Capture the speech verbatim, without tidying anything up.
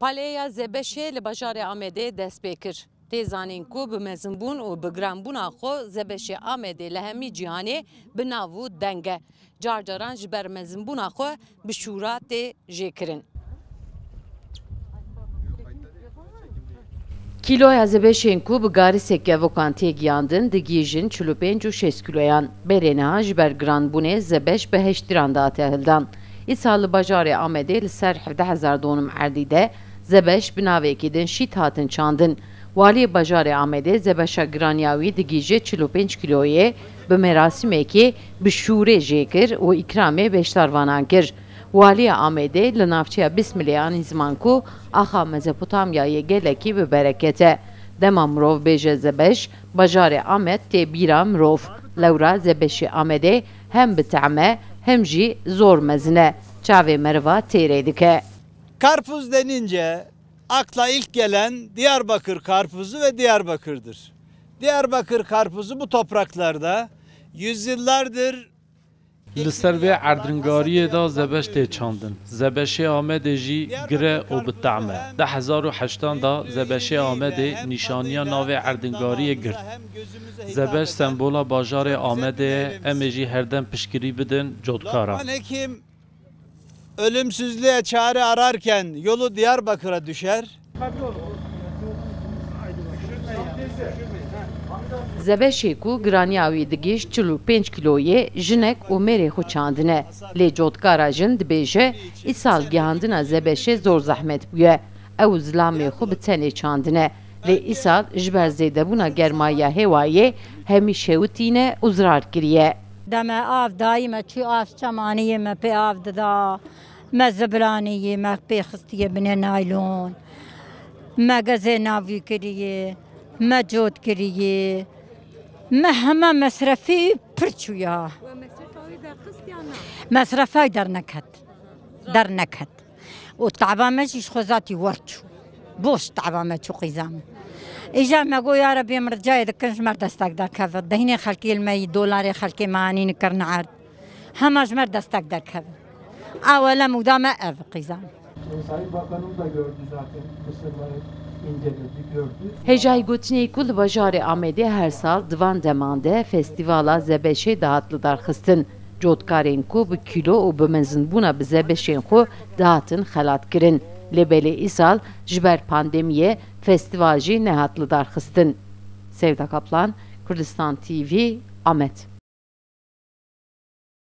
Paleya Zebeşê li bajarê Amedê dest pê kir. Tê zanîn ku bi mezinbûn û bi giranbûna xwe Zebeşê Amedê li hemî cîhanê bi nav û deng e. Car caran ji ber mezinbûna xwe bi şûra tê jêkirin. Kîloya zebeşên ku bi garîsek kevokan tê giyandin, digihîjin çil û pênc û şêst kîloyan. Berê niha ji ber giranbûnê zebeş bi heşt lîran dihate hildan. Îsal li bajarê Amedê li ser hevdeh hezar donim erdî de zebeş bi navekî din şît hatin çandin. Waliyê bajarê Amedê zebeşa giraniya wî digihîje çil û pênc kîloyê, bi merasîmekê bi şûrê jê kir û îkramê beşdarvanan kir. Waliya Amedê li navçeya Bismilê anî ziman ku axa Mezopotamyayê gelekî bi bereket e. Dema mirov bêje zebeş, bajarê Amed tê bîra mirov. Lewra zebeşê Amedê hem bi tehm e, hem jî zor mezin e. Çavê meriva têrê dike. Karpuz denince akla ilk gelen Diyarbakır karpuzu ve Diyarbakır'dır. Diyarbakır karpuzu bu topraklarda yüzyıllardır Li ser vê erdingariyê de zebeş tê çandin. Zebeşê Amedê jî gir e û bi tehm e. Di hezar û heştan de zebeşê Amedê nîşaniya navê erdingariyê girt. Zebeş sembola bajarê Amedê ye, em ê jî herdem piştgirî bidin cotkaran. Hekim ölümsüzlüğe çare ararken yolu Diyarbakır'a düşer. Zebeşê ku giraniya wî digihîşt çil û pênc kîloyê, jinek û mêrê xwe çandine. Lê cotkara jin dibêje, îsal gihandina zebeşê zor zehmet bûye. Ew zilamê xwe bi tenê çandine. Lê îsal ji ber zêdebûna germayiya hêwayê hemî şewitîne û zirar kiriye. Deme av dayî me çû av çemaniyê me pê av dida. Me zibilaniyê, me pê xistiye binê naylon. Me gezê navî kiriye, me cot kiriye. Me hema mesrefî pir çûya. We mesrefa wê derxist yan na? Mesrefa wê derneket. Derneket. Û taba me jî ji xwe zatî wer çû. Boş taba me çû qîza min. Îja me got, ya Rebî, em ricayê dikin ji me re destek derkeve. Deynê xelkê li me yî, dolarê xelkê me anî kirine erd. Hema ji me re destek derkeve. Ewele muda me ev qîza min. Sayın Bakanım da gördü zaten, Mısırları inceledi, gördü. Hêjayî gotinê ku li bajarê Amedê her sal di van deman de festîvala Zebeşê dihat lidarxistin. Cotkarên ku bi kîlo û bi mezinbûna bi zebeşên xwe dihatin xelatkirin. Lê belê îsal ji ber pandemiyê festîval jî nehat lidarxistin. Sevda Kaplan, Kurdistan T V, Amed.